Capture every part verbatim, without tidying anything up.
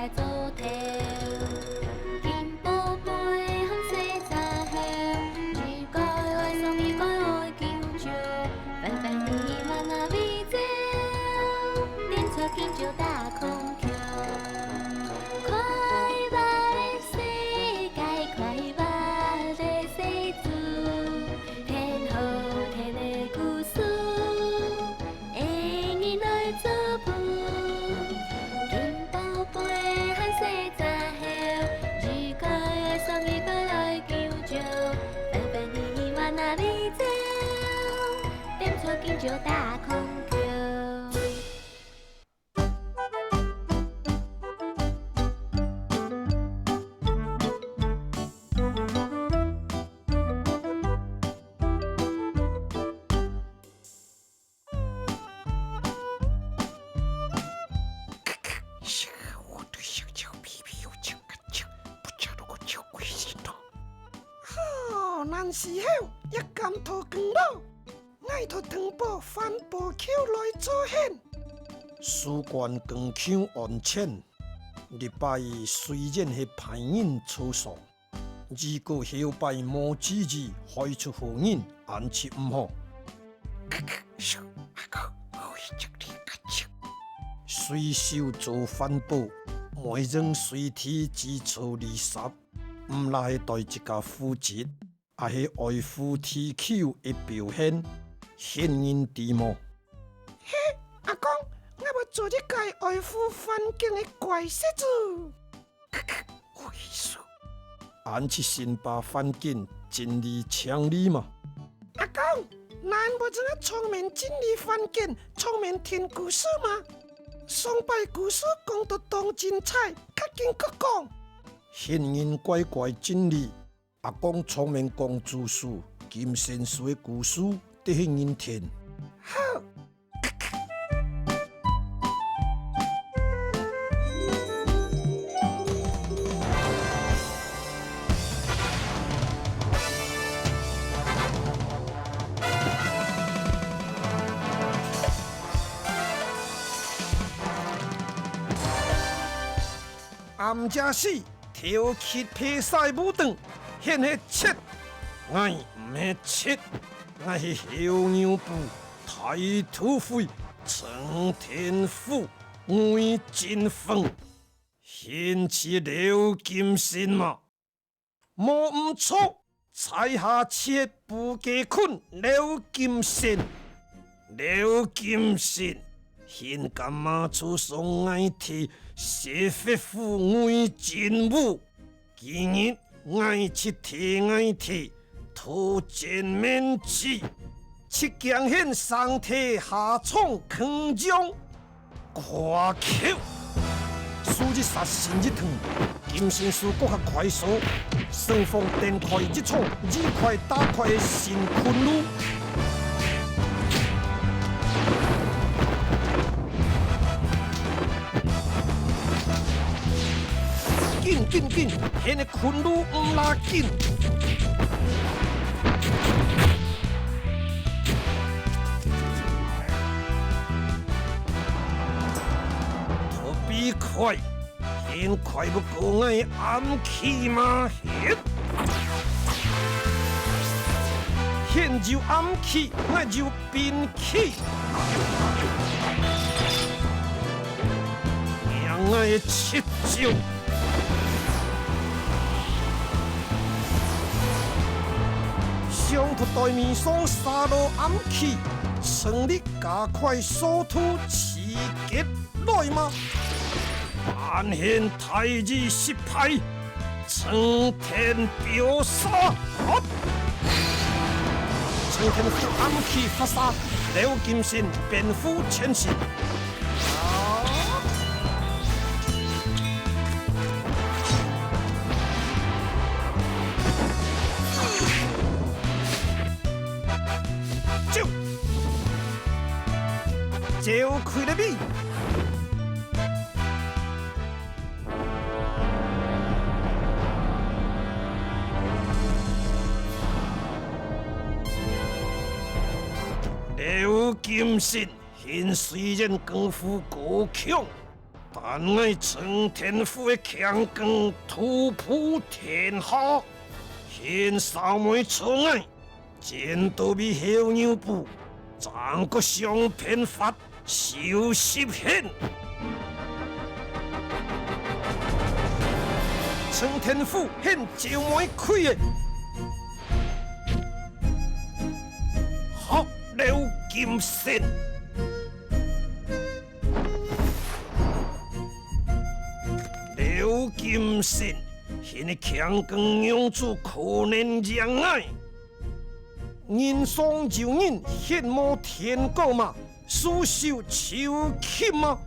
做頭。金寶貝和細隻猴，一個愛送，一個愛救救，分分你慢那飛走，變出金鳥打孔 快活个世界，快活个世界，聽好聽个故事，愛人來做伴。金寶貝和細隻猴，一個愛送，一個愛救救，分分你慢那飛走，變出金鳥打孔孔。 吼，難時候，也感到光咯。 𠊎同糖寶、番寶球來做伴。事關光球安全，這擺雖然係別人坐上，如果後擺無注意，害出好人，恁就毋好。隨手做番寶，每人隨地只坐二十，毋但係對自家負責， 也係愛護地球个表現，現人知無？嘿，阿公，𠊎會做一個愛護環境个乖細子。有意思。恁就先把環境整理淨俐嘛。阿公，𠊎會真个聰明整理環境，聰明聽故事嘛。上擺故事講到當精彩，較緊過講。現人乖乖整理， 阿公聰明講故事，金仙樹个故事，得人聽。好。暗夜時， 頭殼皮曬烏燈，現係賊。𠊎毋係賊，𠊎係猴牛步大土匪，陳天虎，魏晉風。現係劉金星嘛？無毋著， 在下絕不該困劉金星。劉金星，現敢罵出上𠊎个謝血府魏晉武。今日𠊎就替𠊎个頭前面子，就驚現上天下場空中。 誇口！樹一殺，神一斷，金星樹閣較快速，雙方展開一場，一塊打開个新困路。緊緊緊，現个 困路毋罅緊。特別快，現快毋過𠊎暗器嘛，現！現有暗器，𠊎有 兵器。命𠊎个七招。想到對面上射落暗器，趁你加快速度刺激來嘛。 萬幸大意失敗，蒼天秒殺！蒼天虎暗器發射，劉金星變虎全身。走！ 走開了你！劉金星，現雖然功夫高強，但𠊎陳天富个強光突破天下，現社會出外，戰鬥比猴牛步，正國相騙法，收拾現。陳天富現招妹開个，合了金身。 了金身，現个強光娘子可能贏𠊎。人上有人，血無天高嘛，手手抽筋嘛。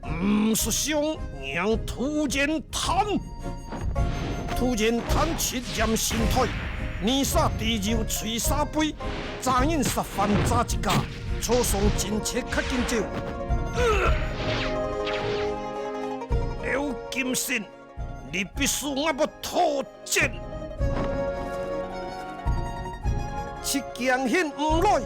毋識相讓突然彈，突然彈出炎神退，泥沙地油吹沙飛，炸人殺飯炸一家，坐上戰車較緊走。 了金身，你必輸𠊎無討戰，出驚現毋來。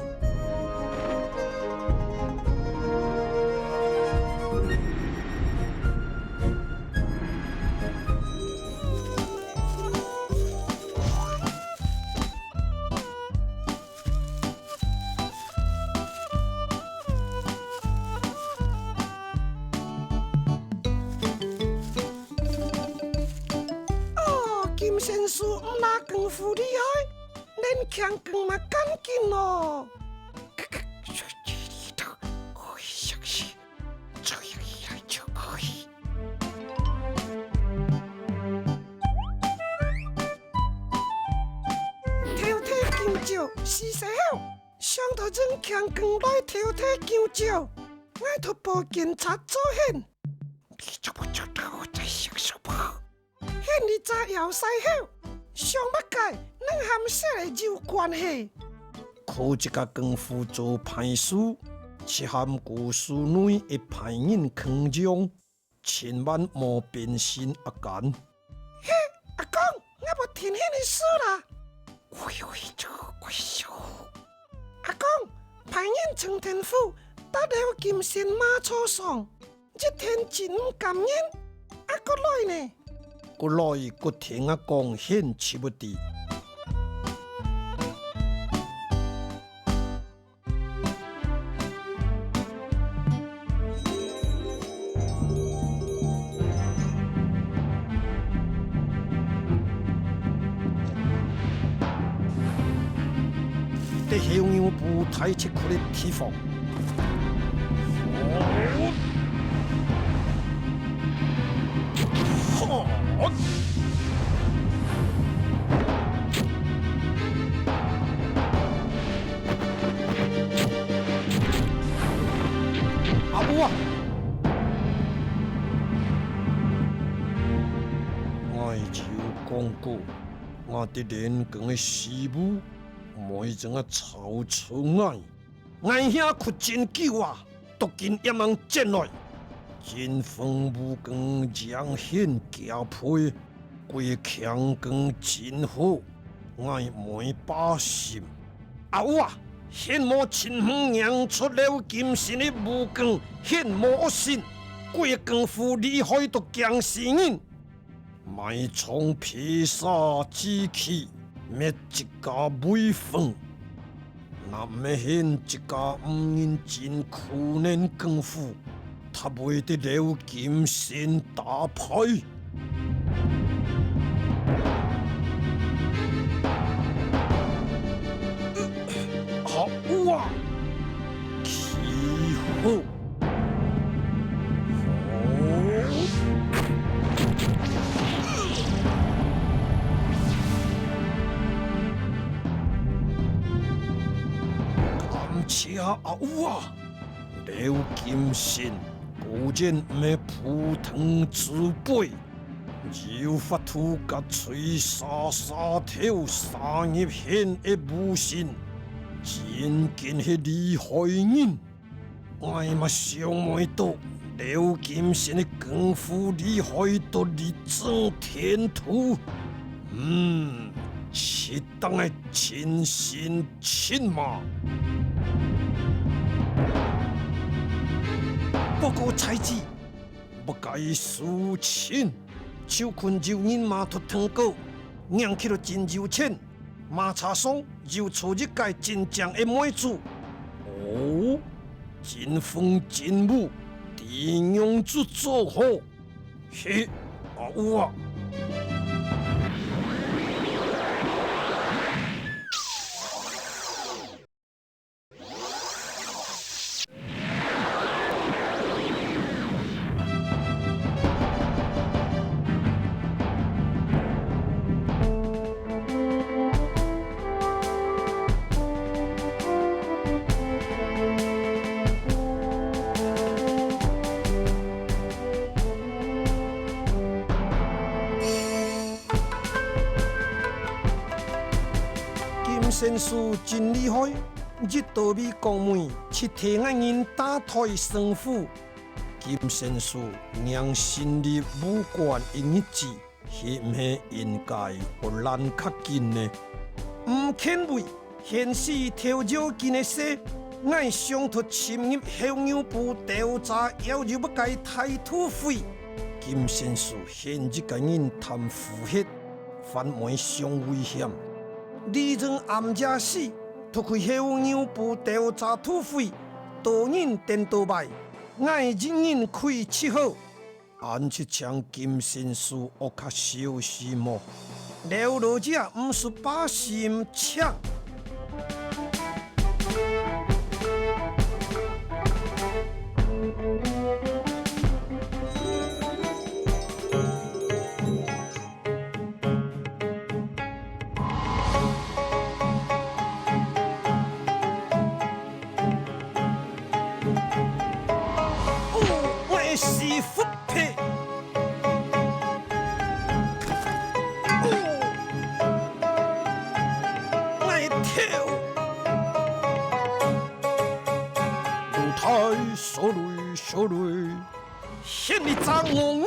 哦，金身師毋但功夫厲害，連強光嘛敢緊哦！偷提弓蕉，是時候，想到用強光來偷提弓蕉，𠊎就報警察做先。你做乜做到在想什麼？ 現你遮要塞口，想麼个，能和色个有關係？靠這个功夫做歹事，就和故事內个歹人共樣，千萬莫變心啊！嘿，阿公，𠊎無聽你个事啦！喂喂，這个怪獸！阿公，歹人陳天富，搭了金身馬坐上， 一天真毋甘願，啊，過來呢？過來，過聽𠊎講，現就會知。在後腰部太出去个地方。 阿母啊！𠊎就講過，𠊎在練功个時務，毋會將𠊎吵出來。 𠊎這苦盡久啊，到今也吂轉來。金身武功贏現加倍，佢強功真好，𠊎毋會罷心。啊有啊，現無親耳䀴出了金身个武功，現無惡性，佢功夫厲害到驚死人。 埋藏披薩之氣，滅一家威風。若毋係現一家毋認真苦練功夫，呔會得了金身打敗。好啊！ 起好。感謝阿有啊！了金身，果然毋係普通之輩。 有法度甲吹沙沙頭射入現个無形，真經係厲害人。𠊎嘛想毋到，了金身个功夫厲害到這種程度。嗯，適當个親身尋馬。報告差使，不該輸陣，就近有人馬佇聽歌，䀴起來真有錢，馬車上又坐一個真靚个妹子。哦，真風真雨，知仰子做好。嘿，啊有啊！ 金仙師真厲害，一到位講尾，就替𠊎人打退勝負。金仙師䀴生理無關一日子，係毋係應該愛懶較緊呢？毋肯為，現時頭要緊个事，𠊎想討尋入後牛埔調查，要有麼个大土匪。金仙師 現一個人貪呼吸，還毋會傷危險。利用暗夜時，討去後牛埔調查土匪，多人顛倒擺，𠊎一人開七號。恁就請金仙師愛較小心哦。劉老爺毋使把心請。 哦，𠊎个屎窟皮！哦，𠊎个頭！老弟，sorry，sorry。 現你隻戇牛，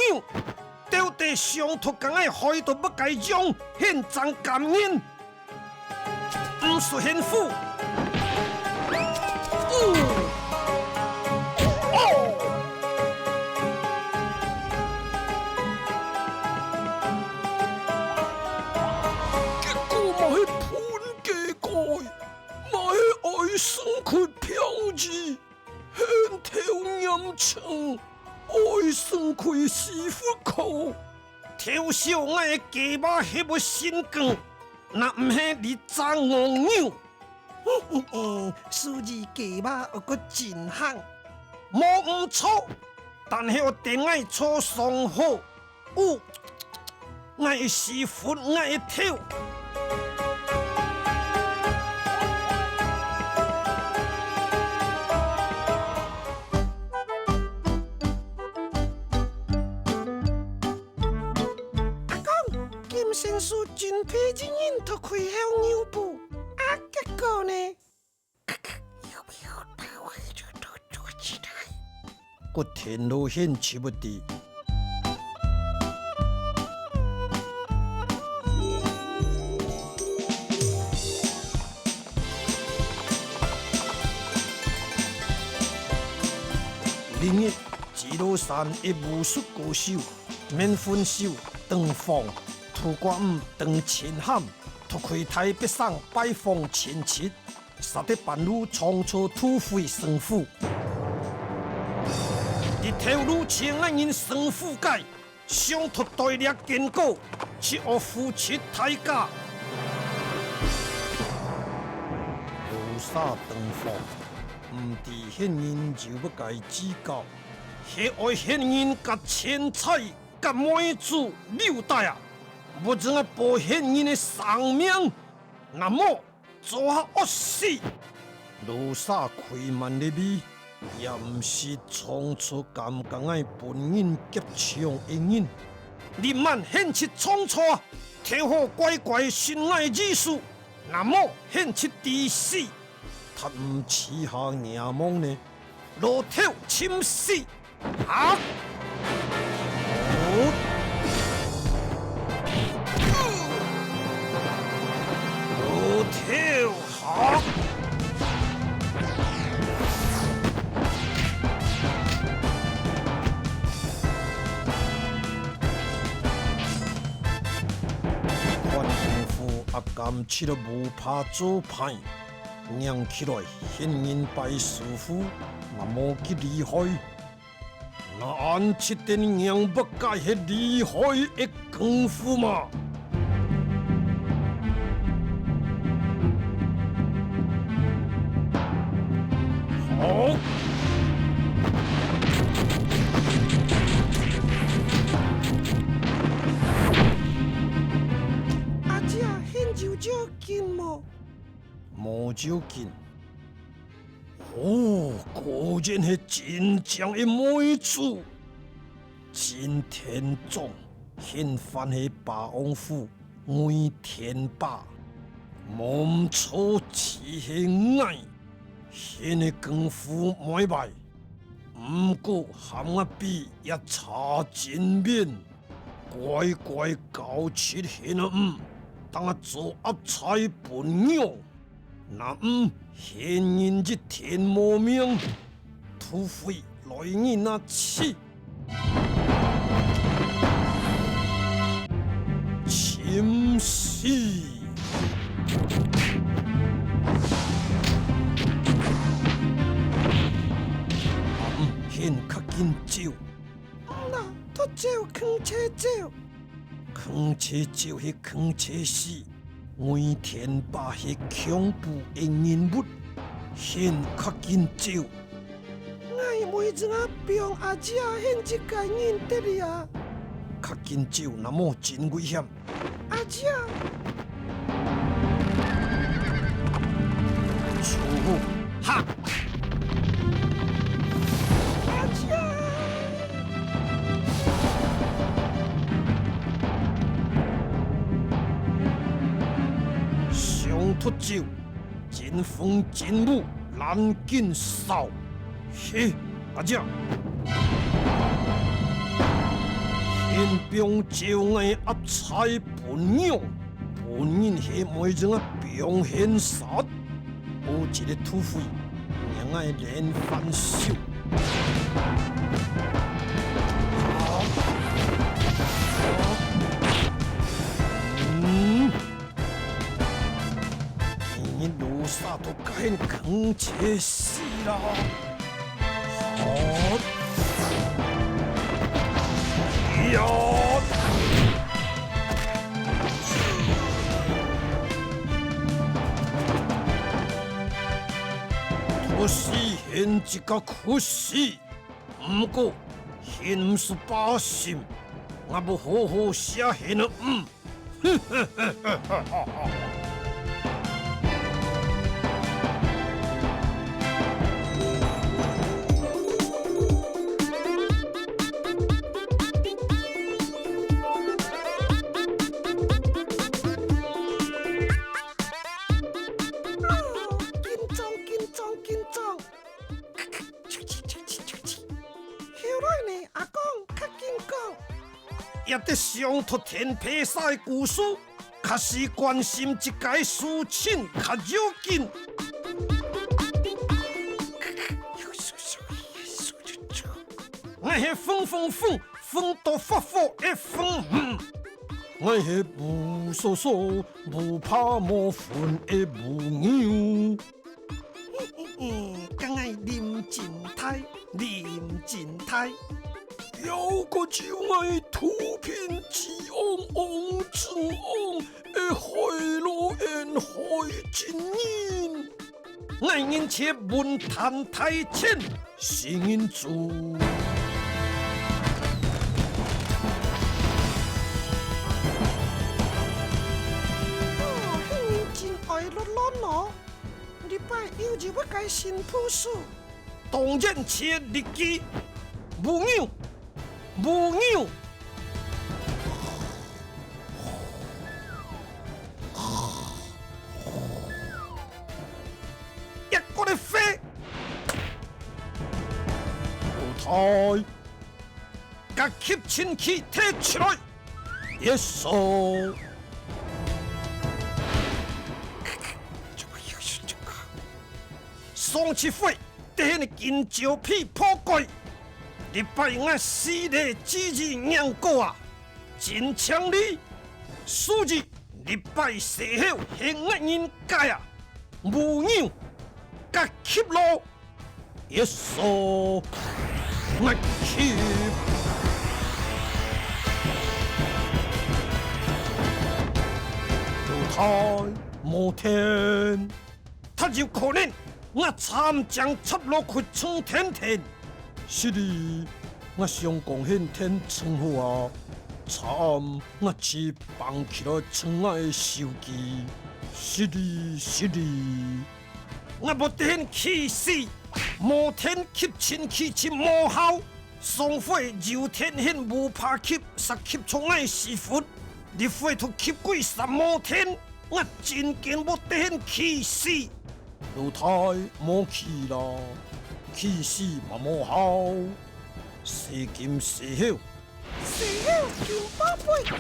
到底想討共𠊎害到麼个樣，現正甘願？毋使獻苦！哦！哦！結果嘛係分佢過，嘛係愛身軀漂移。 現頭䀴清，愛身軀屎窟殼。偷笑𠊎个雞巴係會心梗，若毋係你隻戇牛。嗯，所以雞巴愛較真行。無毋著，但係愛等𠊎著傷好。 哦，𠊎个屎窟，𠊎个頭！阿公，金仙師真派一人討去後牛埔，啊，結果呢？ 骨天老現就會知。另日，基隆山一武術高手，面粉秀、鄧芳、土瓜姆、鄧千涵，討去大別省拜訪親戚。 煞得半路撞著土匪生父。日頭路前𠊎人生父該，想討對掠堅果，就愛扶持大家。路上等風，毋知現人有麼个計較，係愛現人甲錢財甲妹子留低啊，無正愛保現人个生命。 若無，做下惡事！路上開慢咧尾，也毋識撞著敢甲𠊎分人劫搶个人。你慢現就撞著啊，頭好乖乖順𠊎意思，若無現就抵死，忒毋試下若望呢，老頭尋死！ 啊！老頭啊！敢食了無怕做歹，䀴起來現人擺師傅，嘛無幾厲害。 若恁食得䀴擘个係厲害个功夫嘛？好！阿姐，現有要緊無？無要緊。 哦，果然係真靚个妹子，真天壯，現番係霸王虎魏天霸，無毋著就係𠊎，現个功夫無壞，毋過和𠊎比也差真遠。 乖乖交出現仔，嗯，等下做鴨菜分娘。若毋，現人一天無命，土匪來人啊去！尋死！啊，嗯，現較緊走。 毋啦，脫走，囥車走。囥車走係囥車死，魏天霸係恐怖个人物，現較緊走。𠊎妹子啊，放阿姐啊，現一個人得了啊。較緊走，若無真危險。 阿姐啊！出，哈！阿姐啊！想脫走， 真風真雨，趕緊掃！嘿，阿姐！現放走𠊎鴨菜分娘，分人係妹子啊放現殺，好一個土匪，讓𠊎連番手！嗯。 今日路煞到該囥車死啦！好！呀！脫死現一個屈死！ 毋過，現毋使擔心，𠊎會好好寫現仔，嗯。緊張，緊張，緊張！ 後來呢，阿公，較緊講。這兜想脫天披煞个故事，較使關心一個事情較要緊。𠊎係風風風，風到發火个風。嗯，𠊎係烏疏疏，無怕無份个烏牛。 該𠊎林真大，林真大。有個就𠊎土匪，志昂昂，志昂，个海老煙海真人。𠊎人切文壇大錢，死人豬。哦，係人真愛亂亂哦。 這擺又有一個新部署。當然切立佢，烏牛，烏牛！一個个飛！老弟，甲吸塵器提出來！ Yes sir。上一回，得你金蕉皮破戒，這擺𠊎死了之日硬過啊，真請你，所以這擺細猴係𠊎人个啊，無牛，甲緝囉！一手𠊎緝。老弟，無停！ 忒有可能，𠊎慘正插落去床頂天。失禮，𠊎想講係天床好啊，慘，𠊎直蹦起來床𠊎个手機。失禮，失禮。𠊎無得閒氣死，無停吸塵器就無效。 上回有停係無拍吸，煞吸著𠊎屎朏，這回都吸幾儕無停，𠊎真經無得閒氣死。老弟，莫氣啦，氣死嘛無效。細金細猴，細猴金寶貝啊！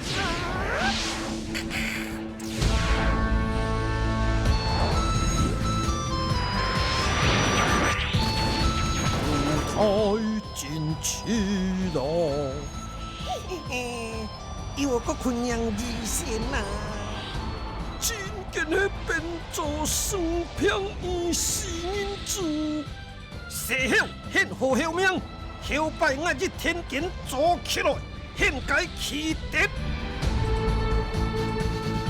老弟，真氣囉！嘿嘿嘿，有我个困難醫生啊！真經係變做生病醫死人主。細猴，你好好命，後擺𠊎一定緊做起來，你个氣得。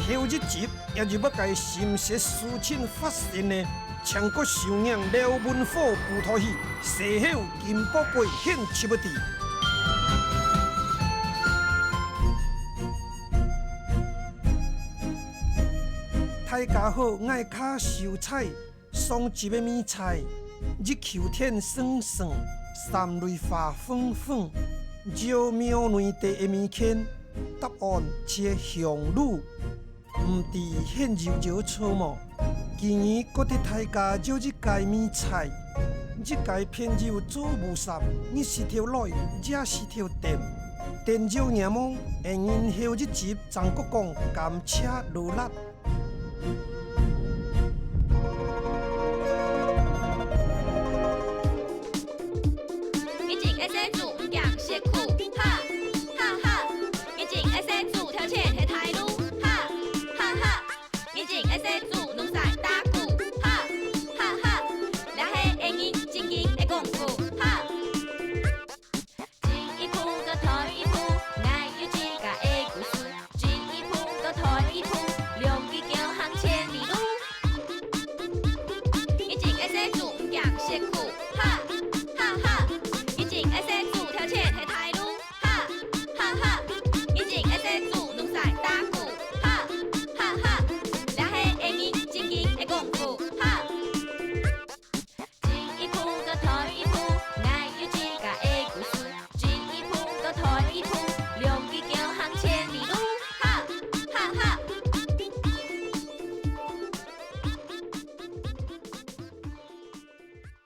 後一集 也有麼个心事事情發生呢？請各收聽廖文虎布袋戲，細猴金寶貝你知毋知？大家好，𠊎係秀才。上集个謎猜，日求天星星，三蕊花紅紅，照廟內底个物件，答案就係香爐。 毋知你有找著無？今日過得大家做一个謎猜，一个朋友做無煞，日時頭來，夜時頭等。等著𠊎無，𠊎人後一集正過講甘蔗羅勒。